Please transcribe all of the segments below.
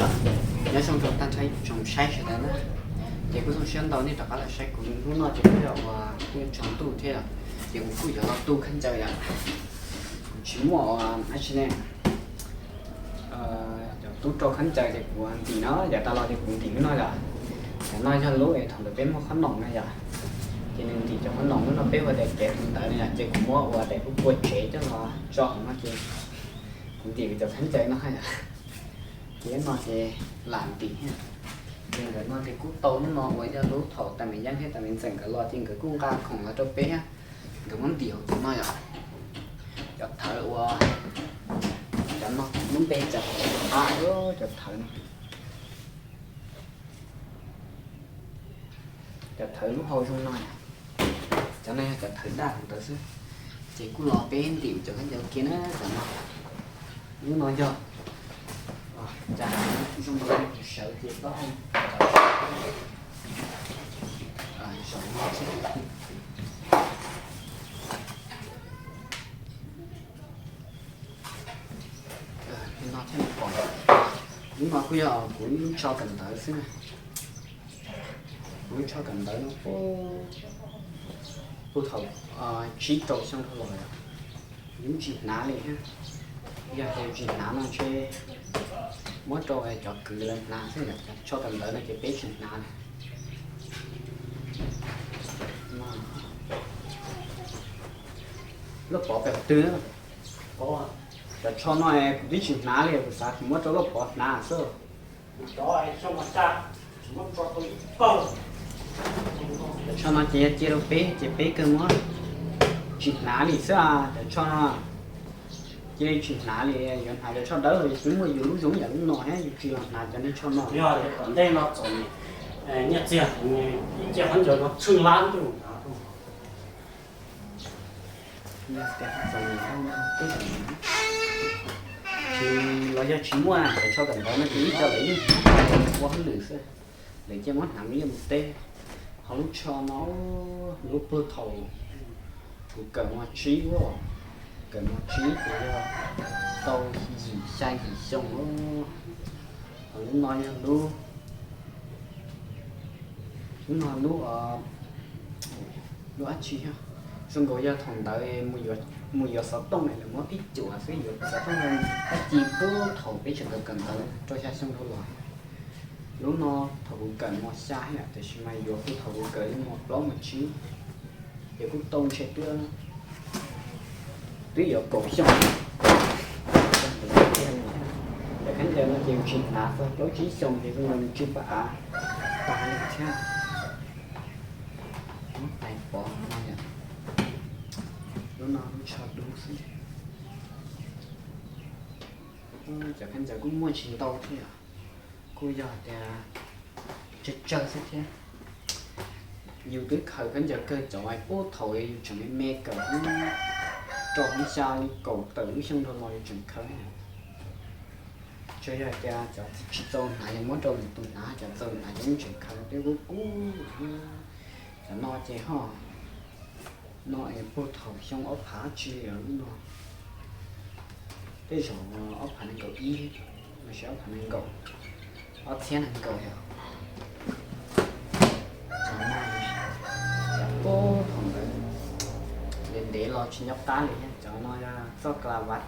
Nyob zoo rau tag nrho tsoom saib sawv daws na, ces kuj zoo siab ntau nej rov qab los saib kuv hnub no ces kuj yog uas kuj tsaus ntuj thiab, ces kuv kuj yuav los tu khaub ncaws yom. Kuv tsis muaj dab tsi ne, cov tub rau khaub ncaws ces kuv ntim no, yav tas los ces kuv ntim lub no yom. Cov no yog lub es thaum ntawd peb muaj qhob noom na yom, ces nws ntim cov qhob noom lub no peb ua daim kev ntawd na yom, ces kuv muab ua daim kua tsev coj los tso hauv no ces kuv ntim cov khaub ncaws no yom. Ces no ces lam ntim thiab. Ces ntawm no ces kuj tau lub no uas yog lub thaum tas me yeeb thiab tas me ntxeem nkawd los ces nkawd kuj nqa khoom los rau peb thiab, nkawd muab ntim hauv cov no yom. Cov thawv uas, cov no lub npe cas, cov thawv no, cov thawv lub hau zoo no, cov no yog cov thawv daj ntawd xwb. Ces kuj los peb ntim cov khaub ncaws kiag na, cov no, lub no yog, cas zoo li sawv ces taub hau zaum no thiab, no thiab pom. Lub no kuj yog kuv lub tsho kawm ntawv xwb na. Kuv lub tsho kawm ntawv no puag thaum tsib rau xyoo dhau los lawm, yus tsis hnav li thiab. Yog tias tsis hnav no ntshe muab rau cov kwv lawv hnav xwb, cov tsho kawm ntawv no ces peb tsis hnav li. Lub pov pem twg? Cov tsho no kuv twb tsis hnav li, kuv xav kuv muab rau lub pov hnav xwb. Cov tsho no ces yog cia rau peb ces peb kawg muab tsis hnav li xwb. Cov tsho no cia li tsis hnav li, yuav hnav cov tsho dawb los yus twb muaj yus lub zoo yam lub no thiab, yus tsis los hnav cov niag tsho no. Yog tias tom ntej no txom nyem, nyiaj txiag, ib ce khaub ncaws no tsheej lab ntuj. Tsis los yog tsis muaj cov tsho kawm ntawv no ces ib co lawv yeej ua hauj lwm xwb, lawv cia muab hnav mus liaj mus teb. Ho lub tsho no, lub puag thaum kuv kawm mos tsib, kawm mos tsib ces yog tau yim xya yim xyoo. Ho lub no yog lub, lub no lub, lub dab tsi, zoo nkaus yog thaum ntawd mus yuav xov tooj lawv muab pib cuam xwb, yuav xov tooj dab tsi puag thaum peb tseem kawm kawm ntawv rau xya xyoo dhau los. Lub no thaum kuv kawm mos xya thiab, tiam sis mas yuav puag thaum kuv kawm li mos plaub mos tsib, ces kuj tau ntshe twb, twb yuav kaum xyoo. Cov khaub ncaws no ces yus tsis hnav txog plaub tsib xyoo ces zoo nkaus nws tsw paj av tag li thiab. Muab tais pov no yom, lub no lub tsho dub xwb. Cov khaub ncaws kuj muaj tsis ntau thiab yom, kuj yog tias tsawg tsawg xwb thiab. Yus twb khaws khaub ncaws kawg cov puag thaum yus tseem me me kawm rau hoob xya li kaum tawm lub xyoo dhau los yus tseem khaws. Tsuas yog tias cov tsis txaus hnav yus muab rau lwm tus hnav, cov txaus hnav ces yeej tseem khaws tej kub kub. Cov no ces ho no es puag thaum xyoo ob phav dab tsi li lawm lub no. Tej zaum ob phav nees nkaum ib los sis ob phav nees nkaum, ob txhiab nees nkaum yom. Cov no, cov puag thaum ntawd ntev ntev los tsis nyob qab li thiab. Cov no yog txoj kla vaj,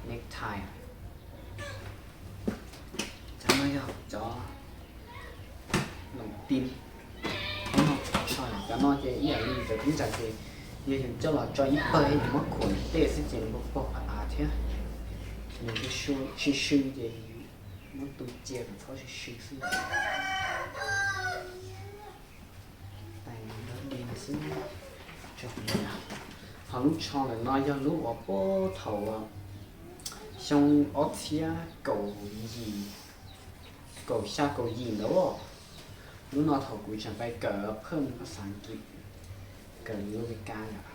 necktie. Cov no yog cov loos ti. Cov no ces ib yam li cov khaub ncaws ces yog yus coj los tso ib pawg yus muab khuam tej xwb ces nws puas pog pab av thiab. Nws sw sw ces muab tu cia kom txhob sw sw xwb. Ho lub tsho ntawm no yog lub uas puag thaum xyoo ob txhiab kaum yim, kaum xya kaum yim ntawd. Lub no thaum kuv tseem pais kawm phaj xas kis, kawm Amelikas yom,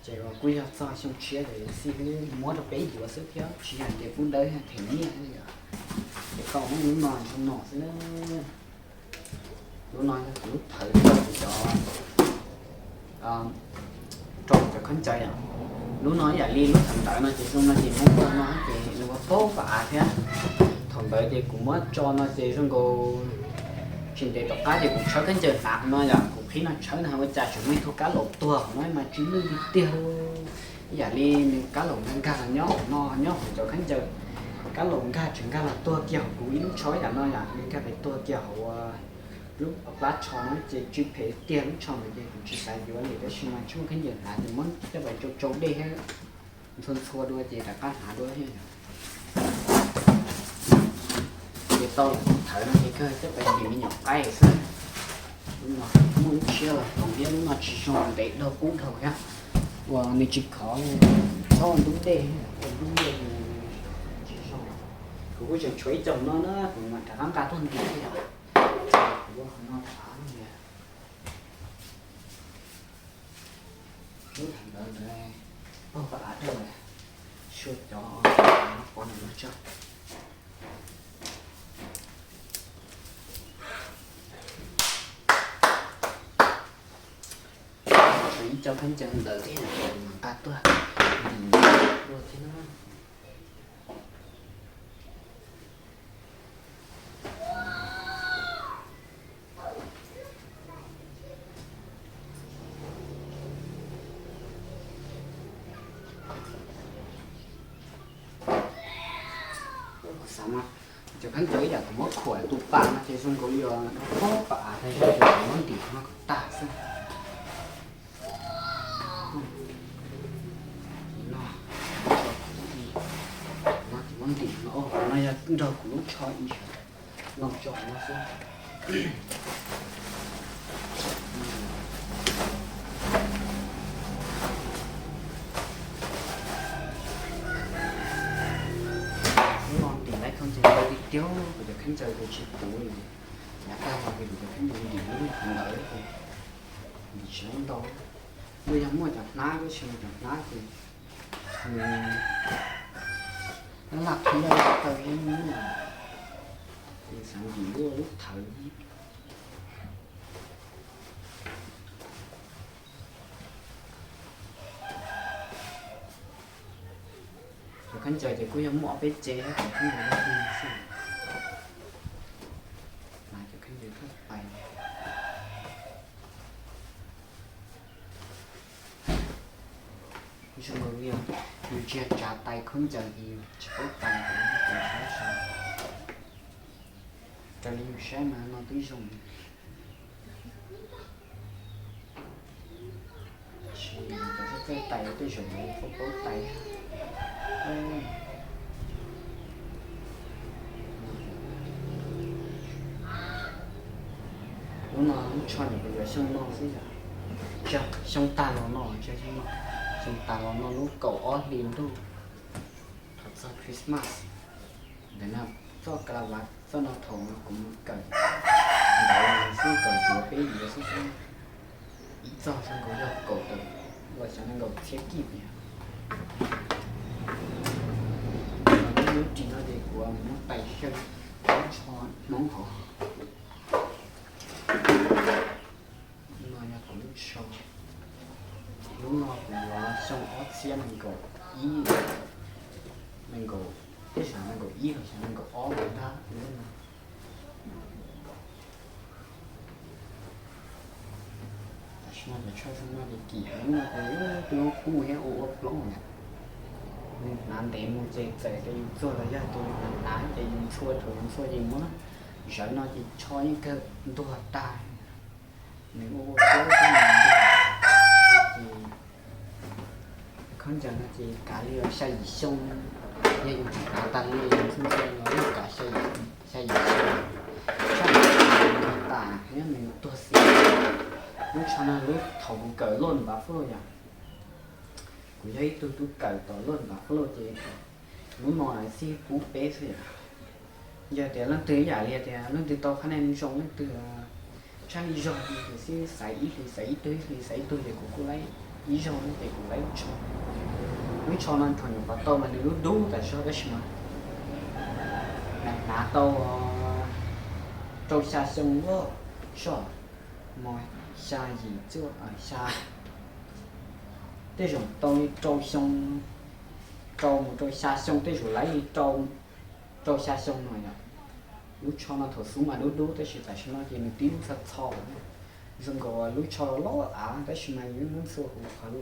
ces uas kuj yog txog xyoo tshiab ces xij muab rau peb yuav xwb thiab tsis hais tias pub dawb them nyiaj yom. Ces tau muab lub no nrog no xwb na. Lub no yog kuv lub thawv rau cov, rau cov khaub ncaws yom. Lub no ib yam li lub thawv ntawd no ces zoo no ces muab rau no ces nws ua paub pab av thiab. Thaum Ntawd ces kuv muab tso no ces zoo nkaus tsis ntev tom qab ces kuv tshawb khaub ncaws hnav no yom, kuv qhib no tshawb no ua cas tseem muaj ib tug kab laum tuag no mas tsis lwj li tiag. Ib yam li nws kab laum nkag nkag los nyob hauv no, nyob hauv cov khaub ncaws, kab laum nkag tseem nkag los tuag kiag hauv kuv ib lub tsho ib yam no yom, nws nkag pem tuag kiag hauv lub plab tsho no ces tsis phem tiag lub tsho ntawd ces kuv tsis xav yuav li tab sis mas tsis muaj khaub ncaws hnav ces muab coj pais tsau tsau dej thiab ntxhua ntxhua dua ces rov qab hnav dua thiab. Ces tau lawm thawv no ces kawg coj pais ntim me nyuam qaib xwb. Lub no muaj lub tshiab los toov thiab lub no tsis zoo ntev dhau kub dhau thiab uas nws tsis khov li. Txhob ua ntub dej, ua ntub dej nws tsis zoo. Kuv kuj tseem tshuav ib co no na, kuv mam rov qab nqa tuaj ntim thiab yom. Kuv ua qhov no rov qab tias lub thawv ntawd ntawd paug pas av rau lawm, xyuas cov no pov ntawm no tso. Tshuav ib co khaub ncaws ntawd thiab, mam nqa tuaj ntim dua thiab na. Kuv xav mas cov khaub ncaws ib yam kuv muab khuam tus pas no ces zoo nkaus li os, pab pas av tas zog ces kuv muab ntim no kom tag xwb. No, no ces muab ntim no, no yog nrog kuv lub tsho ib yam no tso no xwb. Lub no ntim lawv khaub ncaws ntau tiag tiag, kuv cov khaub ncaws ces tsis puv li. Yav tag los kuv cov khaub ncaws ntim lub ntawd ces ntim tsis ntau. Nws yog muaj cov hnab, tab sis mas cov hnab ces nws laj qhib laj taw thiab, ces xav ntim lub lub thawv. Cov khaub ncaws ces kuj yog muaj ob peb tsev, cov khaub ncaws xwb. Mas cov khaub ncaws thaj pais zoo nkaus li yus tsis tsav tais khaub ncaws ces yus tsis paub tais, raws li yus saib mas no twb zoo. Tab sis cov txawj tais tej zaum yuav paub paub tais. Lub no lub tsho nyuam qhuav yuav xyoo no xwb yom. Tsis, xyoo tag los no, tsis xyoo no, xyoo tag los no lub kaum ob hli ntuj, thaum txog Christmas. Ntawm no txoj ka la vas txoj no thaum kuv mus kawm ntawv xwb, kawm ntawv peb yuav xwb xwb. Ib txoj zoo nkaus yog kaum tawm uas xyov nees nkaum txhiab kib tiag. Lub ris no ces kuv muab tais xyaw lub tsho Hmoob hauv. No yog kuv lub tsho. Lub no kuv yuav xyoo ob txhiab nees nkaum ib, nees nkaum, tej zaum nees nkaum ib los xyov nees nkaum ob ntag lub no. Tam sim no cov tshuaj zoo no ces kim heev no ces twb kub thiab ua ua plaub lawm. Nws hnav ntev mus ces txawm tias yus txuag los yog tus hnav hnav ces yus ntxhua, thaum yus ntxhua ces muab zawv no ces tsho yeej kawg ntuag tag. Nws ua ua plaub xwb nws ntuag. Ces khaub ncaws no ces kav li xya yim xyoo, yog yus tsis hnav tag li yus ntxhua ntxhua no yeej kav xya yim xyoo. Tshaj ntuag tas thiab nws tuag xwb. Lub tsho no lub thaum kuv kawm Lone Buffalo yom, kuv yog ib tug tub kawm tom Lone Buffalo ces lub no xij pub peb xwb yom. Yog tias leej twg ib yam li tias leej twg tau qhab neeg zoo, leej twg tshaj ib zaug ces xib xaiv ib hlis, xaiv ib tug, ib hlis xaiv ib tug ces kuv kuj laib ib zaug ces kuv laib lub tsho. Lub tsho no thaum nyuam qhuav tau mas nws lub dub tas zog tab sis mas hnav tau rau xya xyoo loj soj, mos xya yim cuaj xya, tej zaum tau li rau xyoo, rau mus rau xya xyoo tej zaum laib li rau rau xya xyoo no yom. Lub tsho no thaum xub mas dub dub tab sis tam sim no ces nws tib lub txho txho lawm. Zoo nkaus lub tsho los loj av tab sis mas yus muab ntxhua huv qhov,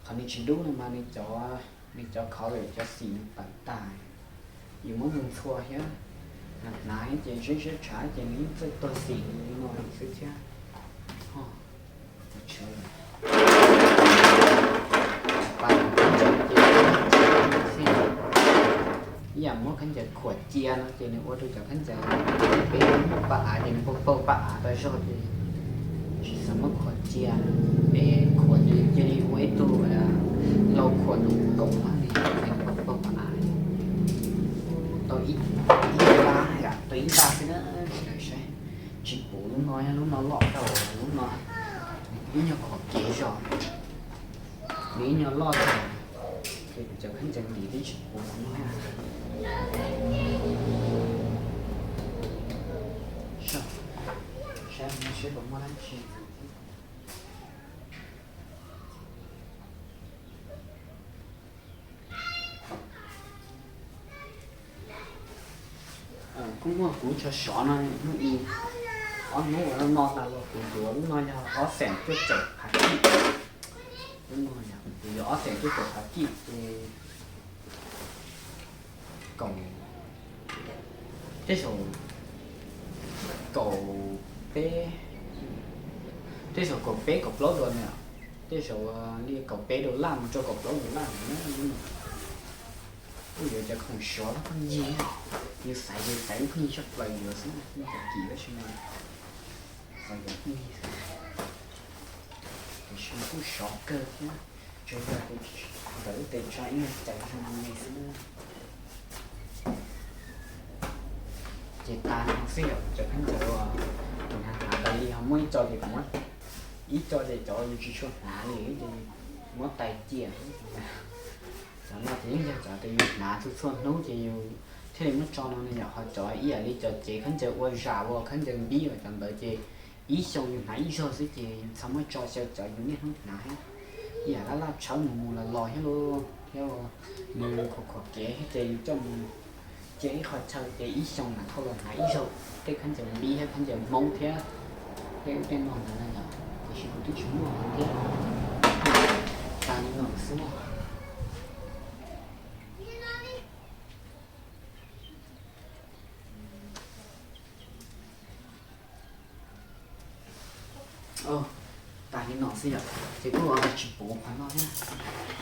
qhov nws tsis dub no mas nws cov, nws cov khov lawm cov xim nws tawm tag. Yus muab mus ntxhua thiab hnav hnav ces zeb zeb tshav ces nws yeej txawj tuag xim li no lawm xwb thiab. Ib yam muab khaub ncaws khuam cia no ces nws ua rau cov khaub ncaws peb muab paj av ces nws paug paug paj av tau zog ces tsis xav muab khuam cia. Peb khuam ces cia li ua ib tug hlau khuam nkaus nkaus no li, paug paug paj av tau ib nta, tau ib nta xwb na. Sawv daws saib, tsis puv lub no, lub no loj dhau lub no, nws ib nyuag khuam kev zog, nws ib nyuag loj dhau, ces kuv cov khaub ncaws ntim twb tsis puv no. Saib seb puas muaj dab tsi. Kuj muaj kuv tsho sov no, hnub i, ob hnub ua no tas los kuv yuav lub no yog ob xees cuaj caum phav kij. Lub no yog kuv yuav ob xees cuaj caum phav kij ces kaum, tej zaum kaum peb, tej zaum kaum peb kaum plaub dollar na, tej zaum li kaum peb dollar mus rau kaum plaub dollar na. Kuj yuav cov khoom sov lub pheej yig, yus xaiv ces xaiv lub pheej yig tshaj plaws yuav xwb, cov kim tab sis mas xaiv cov pheej yig xwb. Tiam sis kuj sov kawg thiab, tsuas yog ntawm lub tes tsho ib nyuag cawv zoo me xwb. Ces tas no xwb yom, cov khaub ncaws uas tus hnav hnav tas li ho muaj ib co ces kuv muab, ib co ces cov yus tsis tshua hnav li ces muab tais cia. Cov no ces yeej yog cov uas yus hnav txhua txhua hnub ces yus thiaj li muab tso no ne yom. Ho cov ib yam li cov cev khaub ncaws ua zam uas khaub ncaws npib uas cov ntawd ces ib xyoo yus hnav ib zaug xwb ces yus txhob muab tso xyaw cov yus niaj hnub hnav thiab. Ib yam laj laj tshawb mus mus los los thiab lauj, thiab nws khuam khuam kev thiab ces yus coj mus cia ib qho chaw ces ib xyoo mas thauj los hnav ib zaug tej khaub ncaws npib thiab khaub ncaws Hmoob thiab tej ub tej no ntawd na yom. Tiam sis kuv twb tsis muaj thiab, tas li no xwb. Tas li no xwb yom, ces kuj tsis puv qhov no thiab,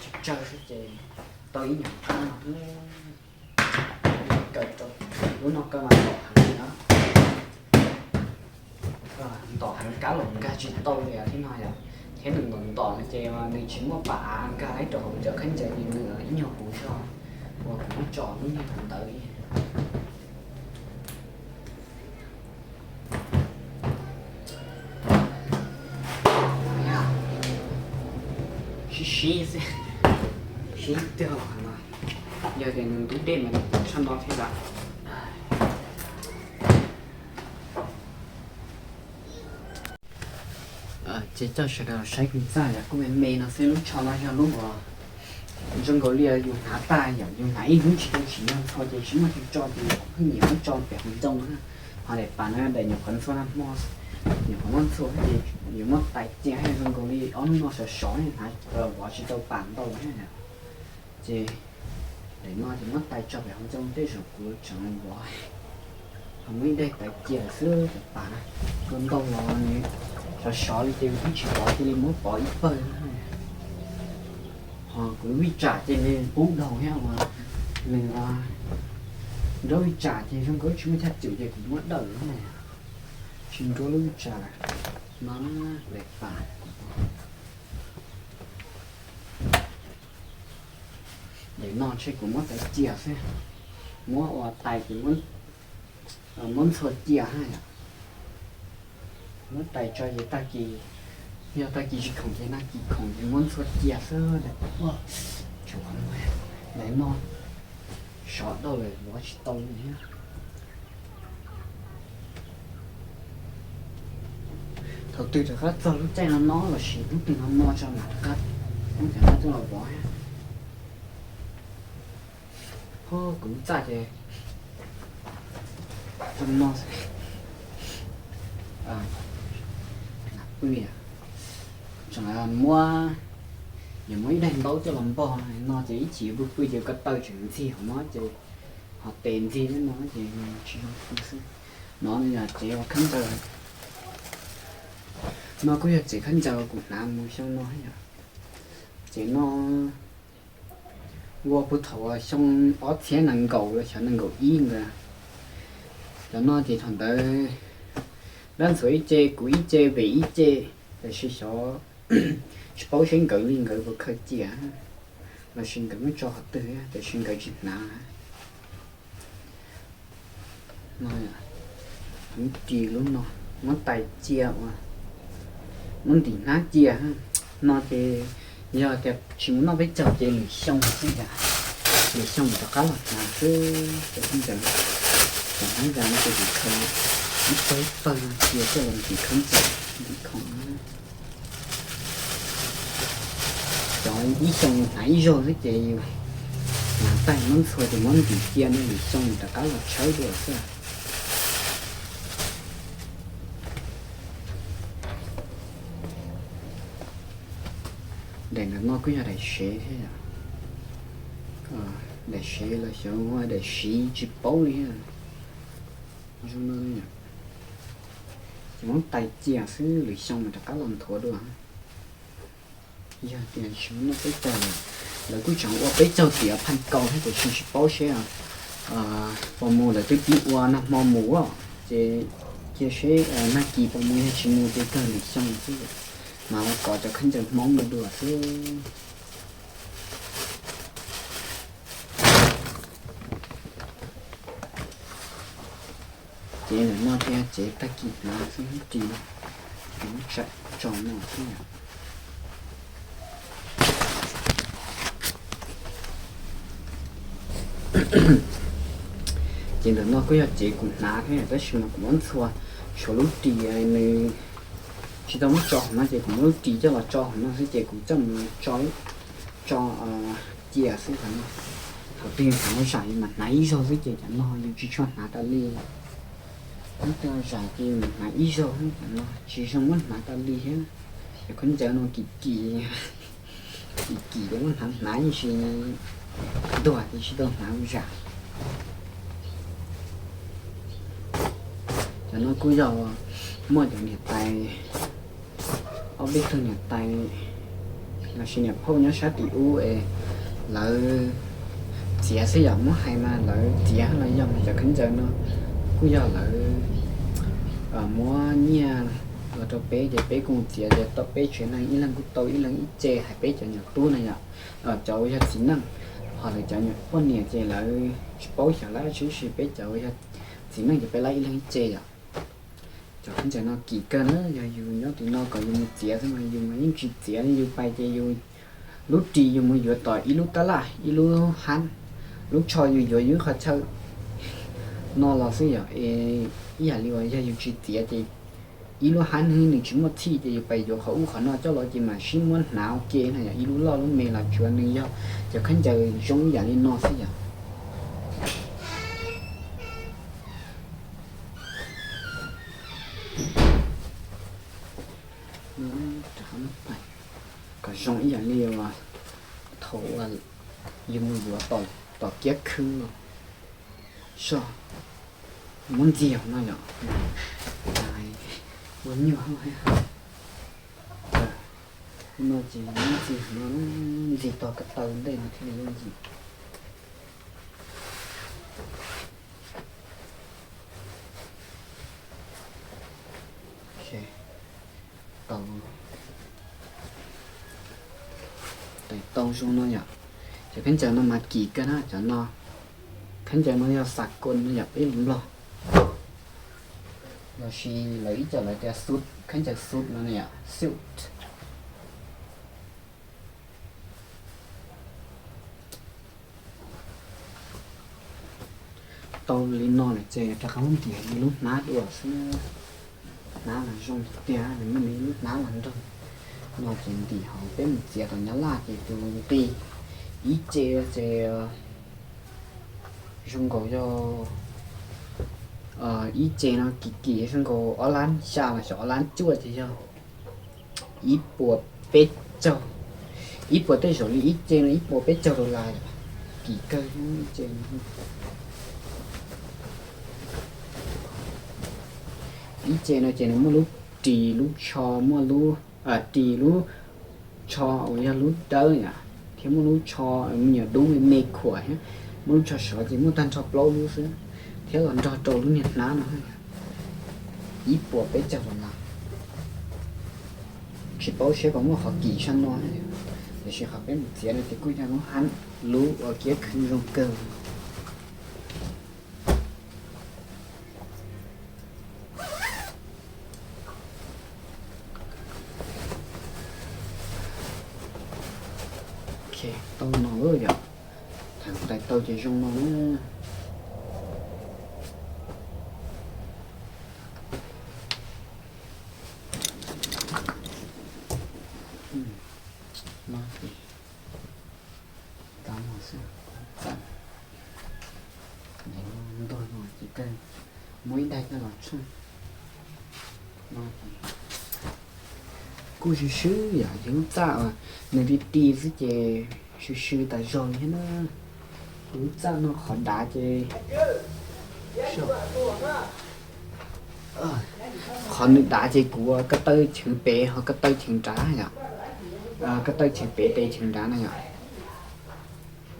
tsawg tsawg xwb ces tau ib nyuag qab no. Lub no kaw mas ntom heev li na, ntom heev kab los nkag tsis tau li thiab no yom. Thiab nws ntom ntom no ces nws tsis muaj pam av nkag laib rau hauv cov khaub ncaws li nws ib nyuag huv zog uas kuv muab tso lub niag ntawd li. Sib sib xwb, sib twg no, yog tias nws ntub dej mas nws tshaj no thiab lawm. Ces coj sawv daws los saib kuv txaj yom, kuj me me no xwb. Lub tsho no yog lub uas zoo nkaus li yus hnav tag yom, yus hnav ib hnub tsis tau tsim nyog ntxhua ces tsis muaj chaw tso ces yus pheej nyiam muab tso pem hauv ncoo na. Ho daim pam no daim nyuam qhuav ntxhua nag hmo, nyuam qhuav muab ntxhua ces yus muab tais cia zoo nkaus li ob hnub no sov sov hnav los vov tsis tau pam ntau thiab. Ces daim no ces muab tais tso pem hauv ncoo tej zaum kuv tseem vov. Ho muab ib daim tais cia xwb, cov pam no kua ntau los nws sov sov li ces twb tsis pov cia li muab pov ib pawg. Ho kuv lub vij tsam ces nws pub dhau thiab mas, nws nruab vij tsam ces zoo nkaus tsis muaj chaw cwm ces kuv muab dawm na, tsis nruab lub vij tsam no. Daim pam, daim no ntshe kuv muab tais cia xwb, muab ua tais ces muab ntxhua cia na yom. Muab tais tso ces tag kis, yog tag kis tsis khoom ces nag kis khoom ces muab ntxhua cia xwb. Daim no sov dhau lawm vov tsis tau li thiab. Thaum twg rov qab txog lub caij no no lossis hnub twg no no tso mam rov qab, hnub twg rov qab tuaj los vov thiab. Ho kuv lub txaj ces Tseem no, tseem muab, yuav muab ib daim ntaub coj los npog no ces ib chim pw pw ces ko taw tseem ntxig hauv no ces ho tes ntxig li no ces tsis zoo pw xwb. No yog tsev ua khaub ncaws, no kuj yog tsev khaub ncaws kuv hnav mus xyoo no yom. Tsev no ua puag thaum xyoo ob txhiab nees nkaum los xyov nees nkaum ib ntawd. Cov no ces thaum ntawd dab ntxuav ib ce, kuv ib ce, Vem ib ce, tiam sis xyov tsis paub seb nkawd li nkawd puas khaws cia los sis nkawd muab tso qhov twg, tiam sis nkawd tsis hnav. Ris lub no, muab tais cia ua, muab ntim hnab cia. No ces yog tias tsis mus noj peb caug ces lwm xyoo xwb yom, lwm xyoo rov qab los hnav xwb. Cov khaub ncaws, cov hnab yas no ces kuv khaws ib pawg ib pawg cia coj los ntim khaub ncaws, ntim khoom. Cov ib xyoo hnav ib zaug xwb ces yus hnav tag muab ntxhua ces muab ntim cia no lwm xyoo rov qab los tshawb dua xwb. Daim ntawm no kuj yog daim sev thiab yom. Daim sev los xyov daim siv tsis paub li thiab. Zoo no ces muab tais cia xwb lwm xyoo mas rov qab los nthuav dua. Yog tias tsis mus noj peb caug lawm, lawv kuj tseem ua peb caug tiav phaj kaus thiab tiam sis tsis paub seb puas mus, lawv twb pib ua nag hmo mus os ces cia seb nag kis puas mus, yog tsis mus ces kawg lwm xyoo xwb yom. Mas los kov cov khaub ncaws Hmoob dua dua xwb. Ces ntawm no thiab ces tag kis hnav xwb ris, tso no xwb yom. Ces ntawm no kuj yog cev kuv hnav thiab tab sis mas kuv muab ntxhua, tshuav lub ris nws tsis tau muab tso hauv no ces kuv muab lub ris coj los tso hauv no xwb ces kuv coj mus tso, tso cia xwb hauv no. Thaum twg yus hnav ua zam yus mam hnav ib zaug xwb ces cov no yus tsis tshua hnav tas li. Muab tej zam ces yus mam hnav ib zaug xwb, cov no tsis zoo muab hnav tas li thiab. Cov khaub ncaws no kim kim, kim kim ces muab hnav hnav yeej tsis ntuag ces tsis tau hnav ua zam. Cov no kuj yog muaj cov niam tais, ob peb tug niam tais lossis niam phauj nyob sab tim ub es lawv txiav xwb yom, muab hais mas lawv txiav los yog mas cov khaub ncaws no kuj yog lawv muab nyiaj los rau peb ces peb kuj txiav ces tau peb tsev neeg ib leeg kuj tau ib leeg ib ce, hais peb cov nyuam tub na yom, cov uas yog txiv neej, ho lawv cov poj niam ces lawv tsis paub xyov lab tsis, peb cov uas yog txiv neej ces peb lab ib leeg ib ce yom. Cov khaub ncaws no kim kawg na, yog yus nyob tim no kom yus mus txiav xwb mas yus mas yeej tsis txiav li, yus pais ces yus lub ris yus mus yuav tom ib lub tab laj ib lub hab, lub tsho yus yuav yus qhov chaw no los xwb yom. Es ib yam li uas yog yus tsis txiav ces ib lub hab nws tsis muaj txhij ces yus pais yuav qhov ub qhov no coj los ces mam sib muab hnav ua ke na yom, ib lub loj lub me los tsuav nws yog cov khaub ncaws zoo ib yam li no xwb yom. Kom zoo ib yam li uas thaum uas yus mus yuav tom kiab khw, so muab ntxig hauv no yom, ua nyuag no ces muab ntxig hauv no, ntxig tog ko taw ntej no thiaj li yooj yim. Tau, tau zoo no yom. Cov khaub ncaws no mas kim kawg na, cov no khaub ncaws no yog xav koos no yom, peb lus Nplog. Lossis lawv ib co lawv tias suit, khaub ncaws suit no yom, suit. Tau li no lawm ces rov qab muab ntim li lub hnab dua xwb. Hnab mas zoo tiag, nws muaj li lub hnab mas nrog no ces ntim hauv, peb mus txiav tom Nyab Laj ces tus nqi ib ce ces zoo nkaus yog Ib ce no kim kim zoo nkaus ob lab xya los xyov ob lab cuaj ces yog ib puas peb caug, ib puas tej zaum li ib ce no ib puas peb caug dollar, kim kawg ib ce no. Ib ce no ces nws muaj lub ris lub tsho, muaj lub, ris lub tsho uas yog lub dawb yom, thiab muaj lub tsho me nyuam dub me me khuam thiab, muaj lub tsho sov ces muaj tag nrho plaub lub xwb, thiab los nrog rau lub niag hnab no. Ib puas peb caug dollar. Tsis paub seb puas muaj qhov kim sab no, tiam sis qhov peb mus txiav no ces kuj yog lub hab, lub uas kiab khw zoo kawg. Tau no lawm yom, thaum tais tau ces zoo no na. No ces tau no xwb, txaj. Ntuag no ces kawg muab ib daig coj los tsheej. No ces kuj swb swb yom, yus lub txaj uas nws ti ti xwb ces swb swb tas zog li thiab na. Kuv lub txaj no qhov dav ces qhov nws dav ces kuv ko taw chwv pem ho ko taw chwv nrad yom. Ko taw chwv pem tes chwv nrad na yom.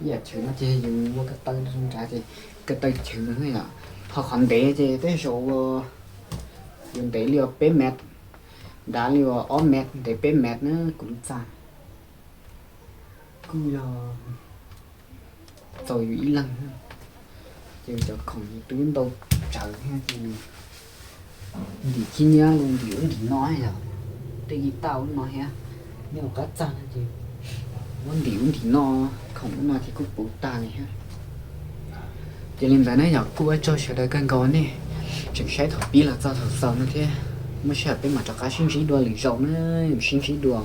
Ib yam chwv no ces yus ua ko taw nrad ces ko taw chwv yom. Ho qhov ntev ces tej zaum ua, yuav ntev li uas peb mev, dav li uas ob mev ntev peb mev na kuv lub txaj. Kuj yog txaus yus ib leeg, ces cov khoom yus twb ntau tsawv thiab ces ntim khib nyiab los ntim ub ntim no yom. Tej guitar ub no thiab, nej ua qab txaj no ces muab ntim ub ntim no, khoom ub no ces kuj puv tag li thiab. Ces li ntawd na yom, kuj ua tsaug sawv daws kawg nkaus nej tseem saib thaum pib los txog thaum xaus no thiab. Muaj sij hawm peb mam rov qab sib ntsib dua lwm zaus na, sib ntsib dua.